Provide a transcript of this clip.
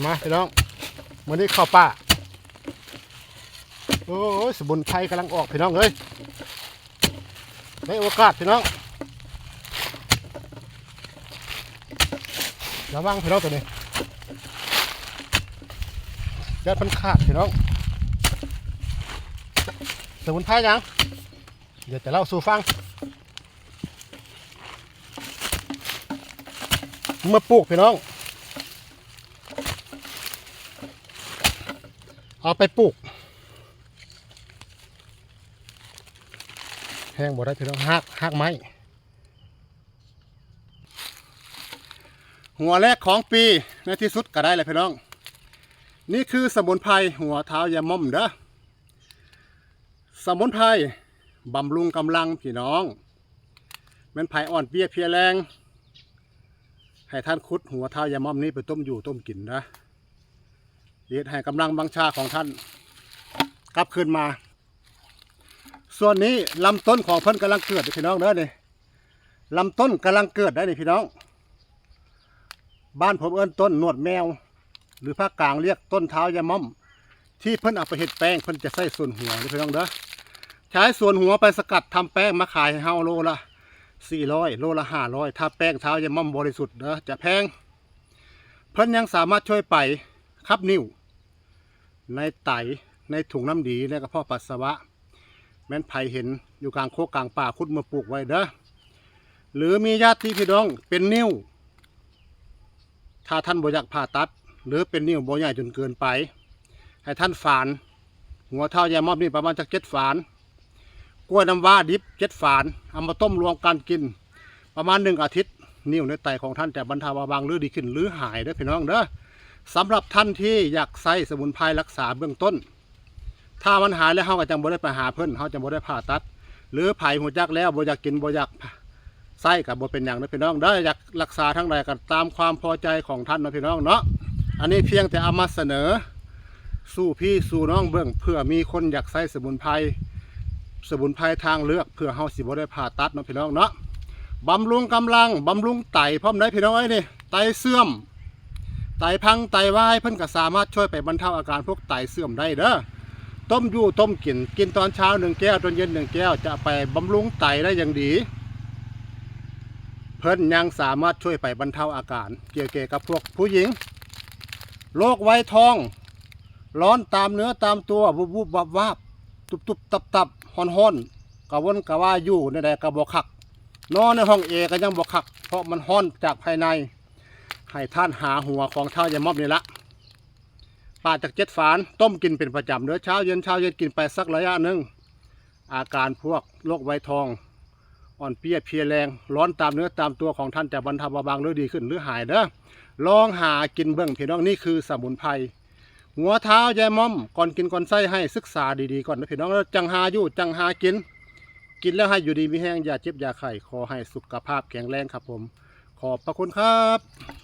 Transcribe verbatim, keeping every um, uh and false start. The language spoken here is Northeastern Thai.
มาพี่น้อง มื้อนี้เข้าป่า โอ้ย สมุนไพรกำลังออกพี่น้องเอ้ย ได้โอกาสพี่น้อง ระวังพี่น้องตัวนี้ ย่านมันขาดพี่น้อง สมุนไพรหยัง เดี๋ยวจะเล่าสู่ฟัง เมื่อปลูกพี่น้อง เอาไปปลูก แห้งบ่ได้พี่น้อง ฮาก ฮากไม้ หัวแรกของปี ในที่สุดก็ได้แล้วพี่น้อง นี่คือสมุนไพรหัวเท้ายาม่อมเด้อ สมุนไพรบำรุงกำลังพี่น้อง แม่นไผอ่อนเปลี้ยเพลียแรง ให้ท่านขุดหัวเท้ายาม่อมนี้ไปต้มอยู่ต้มกินนะ เฮ็ดให้กำลังวังชาของท่านกลับคืนมา ส่วนนี้ลำต้นของเพิ่นกำลังเกิดพี่น้องเด้อนี่ ลำต้นกำลังเกิดได้นี่พี่น้อง บ้านผมเอิ้นต้นหนวดแมว หรือภาคกลางเรียกต้นเท้ายาม่อม ที่เพิ่นเอาไปเฮ็ดแป้ง เพิ่นจะใส่ส่วนหัวนี่พี่น้องเด้อ ใช้ส่วนหัวไปสกัดทำแป้งมาขายให้เฮาโลละสี่ร้อย โลละห้าร้อย ถ้าแป้งเท้ายาม่อมบริสุทธิ์เด้อ จะแพง เพิ่นยังสามารถช่วยไปขับนิ่ว ในไต ในถุงน้ำดี ในกระเพาะปัสสาวะ แม่นไผเห็นอยู่กลางโคกกลางป่า ขุดมาปลูกไว้เด้อ หรือมีญาติพี่น้องเป็นนิ่ว ถ้าท่านบ่อยากผ่าตัด หรือเป็นนิ่วบ่ใหญ่จนเกินไป ให้ท่านฝาน หัวเท้ายาม่อมนี่ประมาณจักเจ็ดฝาน กล้วยน้ำว้าดิบเจ็ดฝาน เอามาต้มรวมกันกิน ประมาณหนึ่งอาทิตย์ นิ่วในไตของท่านจะบรรเทาเบาบางหรือดีขึ้นหรือหายเด้อพี่น้องเด้อ สำหรับท่านที่อยากใช้สมุนไพรรักษาเบื้องต้น ถ้ามันหายแล้วเฮาก็จังบ่ได้ไปหาเพิ่น เฮาจังบ่ได้ผ่าตัด หรือไผฮู้จักแล้วบ่อยากกินบ่อยากใช้ก็บ่เป็นหยังเด้อพี่น้องเด้อ อยากรักษาทางใดก็ตามความพอใจของท่านเนาะพี่น้องเนาะ อันนี้เพียงแต่เอามาเสนอ สู่พี่สู่น้องเบิ่ง เผื่อมีคนอยากใช้สมุนไพร สมุนไพรทางเลือก เผื่อเฮาสิบ่ได้ผ่าตัดเนาะพี่น้องเนาะ บำรุงกำลัง บำรุงไตพร้อมได้พี่น้องเอ้ยนี่ ไตเสื่อม ไตพัง ไตวาย เพิ่นก็สามารถช่วยไปบรรเทาอาการพวกไตเสื่อมได้เด้อ ต้มอยู่ต้มกิน กินตอนเช้าหนึ่งแก้ว ตอนเย็นหนึ่งแก้ว จะไปบำรุงไตได้อย่างดี เพิ่นยังสามารถช่วยไปบรรเทาอาการ เกี่ยวกับพวกผู้หญิง โรคไวทอง ร้อนตามเนื้อตามตัว วุบวุบวับวับ ตุบตุบตับตับ ฮ้อนฮ้อน กะวนกะวายอยู่ในใดกะบ่คัก นอนในห้องแอร์ก็ยังบ่คัก เพราะมันฮ้อนจากภายใน ให้ท่านหาหัวของเท้ายายม่อมนี่ละ ปาดจากเจ็ดฝาน ต้มกินเป็นประจำเด้อ เช้าเย็น เช้าเย็น กินไปสักระยะหนึ่ง อาการพวกโรคไวทอง อ่อนเปลี้ยเพลียแรง ร้อนตามเนื้อตามตัวของท่านจะบรรเทาเบาบางหรือดีขึ้นหรือหายเด้อ ลองหากินเบิ่งพี่น้อง นี่คือสมุนไพร หัวเท้ายายม่อม ก่อนกินก่อนใช้ให้ศึกษาดีๆก่อนนะพี่น้อง แล้วจังหาอยู่จังหากิน กินแล้วให้อยู่ดีมีแฮง อย่าเจ็บอย่าไข้ ขอให้สุขภาพแข็งแรงครับผม ขอบพระคุณครับ